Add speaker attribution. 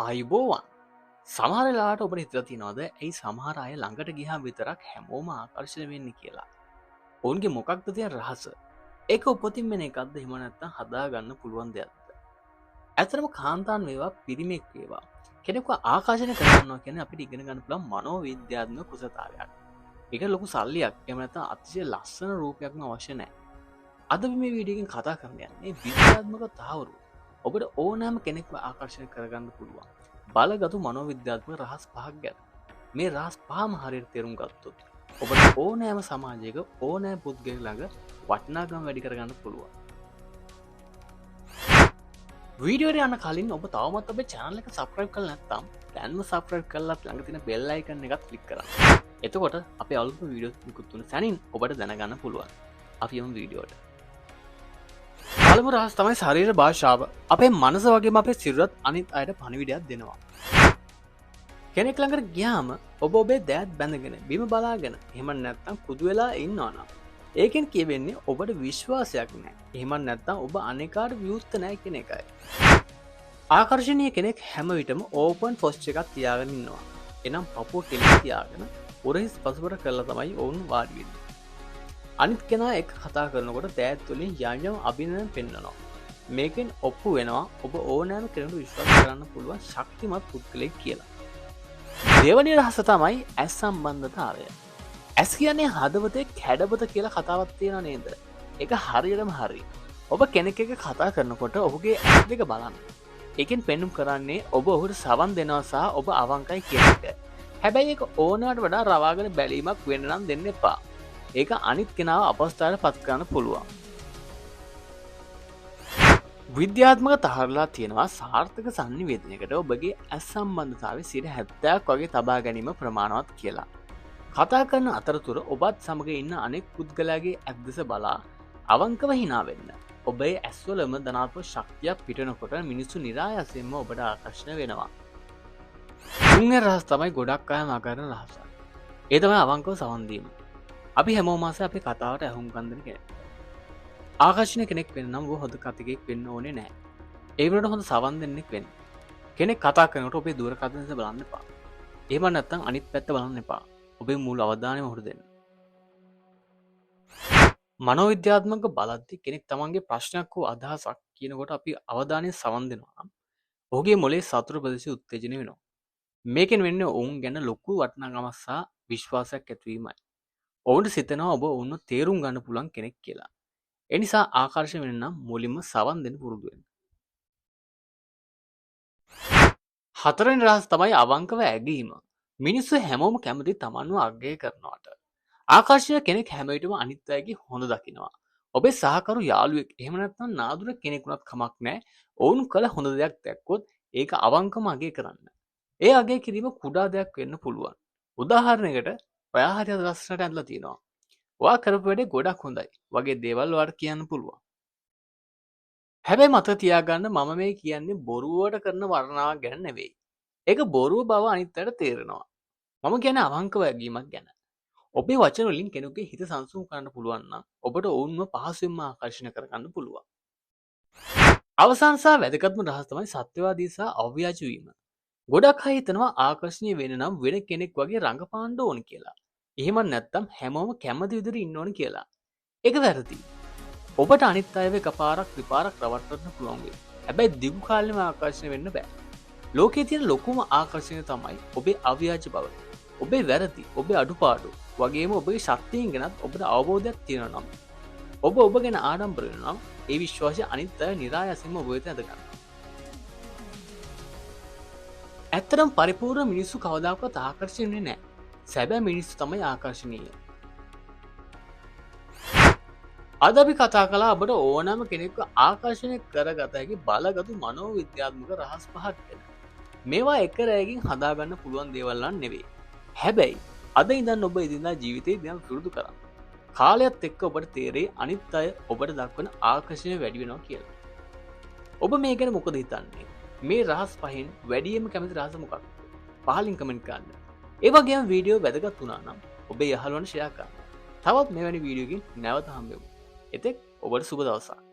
Speaker 1: ආයුබෝවන්. සමහර වෙලාවට ඔබට හිතලා තියෙනවද ඇයි සමහර අය ළඟට ගියාම විතරක් හැමෝම ආකර්ෂණය වෙන්නේ කියලා? ඔවුන්ගේ මොකක්ද තියෙන රහස? ඒක උපතින් වෙන එකක්ද එහෙම නැත්නම් හදාගන්න පුළුවන් දෙයක්ද? ඇත්තටම කාන්තාන් වේවා පිරිමියෙක් වේවා කෙනෙක්ව ආකර්ෂණය කරගන්නවා කියන්නේ අපිට ඉගෙන ගන්න පුළුවන් මනෝවිද්‍යාත්මක කුසලතාවයක්. ඒක ලොකු සල්ලියක් එහෙම නැත්නම් අතිශය ලස්සන රූපයක්ම අවශ්‍ය නැහැ. අද අපි මේ වීඩියෝ එකෙන් කතා කරන්න යන්නේ විද්‍යාත්මක තහවුරු. ඔබට ඕනෑම කෙනෙක්ව ආකර්ෂණය කරගන්න පුළුවන් බලගතු මනෝවිද්‍යාත්මක රහස් පහක් ගැන. මේ රහස් පහම හරියට තේරුම් ගත්තොත් ඔබට ඕනෑම සමාජයක ඕනෑම පුද්ගලයෙක් ළඟ වටිනාකම වැඩි කරගන්න පුළුවන්. වීඩියෝ එකට යන්න කලින් ඔබ තවමත් අපේ channel එක subscribe කරලා නැත්නම් දැන්ම subscribe කරලා ළඟ තියෙන bell icon එකත් click කරන්න. එතකොට අපේ අලුත්ම වීඩියෝ නිකුත් වන සැනින් ඔබට දැනගන්න පුළුවන්. අපි යමු වීඩියෝට. පළමු රහස තමයි ශරීර භාෂාව. අපේ මනස වගේම අපේ සිරුරත් අනිත් අයට පණිවිඩයක් දෙනවා. කෙනෙක් ළඟට ගියාම ඔබ ඔබේ දෑත් බැඳගෙන බිම බලාගෙන එහෙම නැත්නම් කුදු වෙලා ඉන්නවා නම් ඒකෙන් කියවෙන්නේ ඔබට විශ්වාසයක් නැහැ. එහෙම නැත්නම් ඔබ අනේකාට විවුර්ත නැහැ කියන එකයි. ආකර්ෂණීය කෙනෙක් හැම විටම ඕපන් පොස්ච් එකක් තියාගෙන ඉන්නවා. එනම් පපුව කෙලින් තියාගෙන උරහිස් පසුබට කරලා තමයි ඔවුන් වාඩි වෙන්නේ. අනිත් කෙනා එක්ක කතා කරනකොට දෑත් වලින් යම් යම් අභිනයන් පෙන්වනවා. මේකෙන් ඔප්පු වෙනවා ඔබ ඕනෑම කෙනෙකුට විශ්වාස කරන්න පුළුවන් ශක්තිමත් පුද්ගලයෙක් කියලා. දෙවැනි රහස තමයි ඇස් සම්බන්ධතාවය. ඇස් කියන්නේ හදවතේ කැඩපත කියලා කතාවක් තියෙනවා නේද? ඒක හරියටම හරි. ඔබ කෙනෙක් එක්ක කතා කරනකොට ඔහුගේ ඇස් දෙක බලන්න. ඒකෙන් පෙන්නුම් කරන්නේ ඔබ ඔහුට සවන් දෙනවා සහ ඔබ අවංකයි කියන එක. හැබැයි ඒක ඕනෑමට වඩා රවාගෙන බැලීමක් වෙන්න නම් දෙන්න එපා. ඒක අනිත් කෙනාව අපහසුතාවයට පත් කරන්න පුළුවන්. විද්‍යාත්මක තහවුරුලා තියෙනවා සාර්ථක සංනිවේදනයකට ඔබගේ ඇස් සම්බන්ධතාවය 70% වගේ තබා ගැනීම ප්‍රමාණවත් කියලා. කතා කරන අතරතුර ඔබත් සමග ඉන්න අනෙක් පුද්ගලයාගේ ඇස් දෙස බලා අවංකව හිනා වෙන්න. ඔබේ ඇස්වලම ධනාත්මක ශක්තියක් පිටනකොට මිනිස්සු නිරායාසයෙන්ම ඔබට ආකර්ෂණය වෙනවා. තුන්වෙනි රහස තමයි ගොඩක් අය මගහරින රහස. ඒ තමයි අවංකව සවන් දීම. අපි හැමෝම ආස අපේ කතාවට ඇහුම්කන් දෙන කෙනෙක්. ආකර්ෂණීය කෙනෙක් වෙන්න නම් ඔබ හොඳ කතිකෙක් වෙන්න ඕනේ නෑ. ඒ වෙනුවට හොඳ සවන් දෙන්නෙක් වෙන්න. කෙනෙක් කතා කරනකොට ඔබේ දුරකථන දෙස බලන්න එපා. එහෙම නැත්නම් අනිත් පැත්ත බලන්න එපා. ඔබේ මුළු අවධානයම ඔහුට දෙන්න. මනෝවිද්‍යාත්මක බලද්දී කෙනෙක් තමන්ගේ ප්‍රශ්නයක් හෝ අදහසක් කියනකොට අපි අවධානයෙන් සවන් දෙනවා නම් ඔහුගේ මොලේ සතුරු ප්‍රදේශය උත්තේජනය වෙනවා. මේකෙන් වෙන්නේ ඔවුන් ගැන ලොකු වටිනාකමක් සහ විශ්වාසයක් ඇතිවීමයි. ඔවුන්ට සිතෙනවා ඔබ ඔවුන්ව තේරුම් ගන්න පුළුවන් කෙනෙක් කියලා. ඒ නිසා ආකර්ෂණය වෙන්න නම් මුලින්ම සවන් දෙන්න පුරුදු වෙන්න. හතරවෙනි රහස තමයි අවංකව ඇගීම. මිනිස්සු හැමෝම කැමති තමන්ව අගය කරනවට. ආකර්ෂණීය කෙනෙක් හැම විටම අනිත් අයගේ හොඳ දකිනවා. ඔබේ සහකරු යාළුවෙක් එහෙම නැත්නම් නාදුර කෙනෙක් වුණත් කමක් නැහැ. ඔවුන් කළ හොඳ දෙයක් දැක්කොත් ඒක අවංකවම අගය කරන්න. ඒ අගය කිරීම කුඩා දෙයක් වෙන්න පුළුවන්. උදාහරණයකට ඔයා හරි අද ලස්සනට ඇඳලා තියෙනවා. ඔයා කරපු වැඩේ ගොඩක් හොඳයි වගේ දේවල් ඔයාට කියන්න පුළුවන්. හැබැයි මතක තියාගන්න මම මේ කියන්නේ බොරුවට කරන වර්ණනාවක් ගැන නෙවෙයි. ඒක බොරුව බව අනිත් අයට තේරෙනවා. මම කියන්නේ අවංකව ඇගීමක් ගැන. ඔබේ වචන වලින් කෙනෙකුගේ හිත සංසුන් කරන්න පුළුවන් නම් ඔබට ඔවුන්ව පහසුවෙන්ම ආකර්ෂණය කරගන්න පුළුවන්. අවසාන සහ වැදගත්ම රහස තමයි සත්‍යවාදී සහ අව්‍යාජ වීම. ගොඩක් අය හිතනවා ආකර්ෂණීය වෙන්න නම් වෙන කෙනෙක් වගේ රඟපාන්න ඕන කියලා. එහෙම නැත්නම් හැමෝම කැමති විදිහට ඉන්න ඕන කියලා. ඒක වැරදි. ඔබට අනිත් අයව එකපාරක් දෙපාරක් රවට්ටන්න පුළුවන් වෙයි. හැබැයි දිගු කාලෙම ආකර්ෂණය වෙන්න බෑ. ලෝකයේ තියෙන ලොකුම ආකර්ෂණය තමයි ඔබේ අව්‍යාජ බව. ඔබේ වැරදි, ඔබේ අඩුපාඩු වගේම ඔබේ ශක්තියන් ගැනත් ඔබට අවබෝධයක් තියෙනවා නම් ඔබ ඔබ ගැන ආඩම්බර වෙනවා නම් ඒ විශ්වාසය අනිත් අය නිරායාසයෙන්ම ඔබ වෙත ඇද ගන්නවා. ඇත්තටම පරිපූර්ණ මිනිස්සු කවදාකවත් ආකර්ෂණය වෙන්නේ නැහැ. සැබෑ මිනිස්සු තමයි ආකර්ෂණීය. අද අපි කතා කළා ඔබට ඕනෑම කෙනෙක්ව ආකර්ෂණය කරගත හැකි බලගතු මනෝවිද්‍යාත්මක රහස් පහක් ගැන. මේවා එක රැයකින් හදාගන්න පුළුවන් දේවල් නම් නෙවෙයි. හැබැයි අද ඉඳන් ඔබ එදිනදා ජීවිතේ දැන් පුරුදු කරන්න. කාලයත් එක්ක ඔබට තේරෙයි අනිත් අය ඔබට දක්වන ආකර්ෂණය වැඩි වෙනවා කියලා. ඔබ මේ ගැන මොකද හිතන්නේ? මේ රහස් පහෙන් වැඩියෙන්ම කැමති රහස මොකක්ද? පහලින් කමෙන්ට් කරන්න. ඒ වගේම වීඩියෝ වැදගත් වුණා නම් ඔබේ යහළුවන්ට ෂෙයා කරන්න. තවත් මෙවැනි වීඩියෝකින් නැවත හම්බෙමු. එතෙක් ඔබට සුබ දවසක්.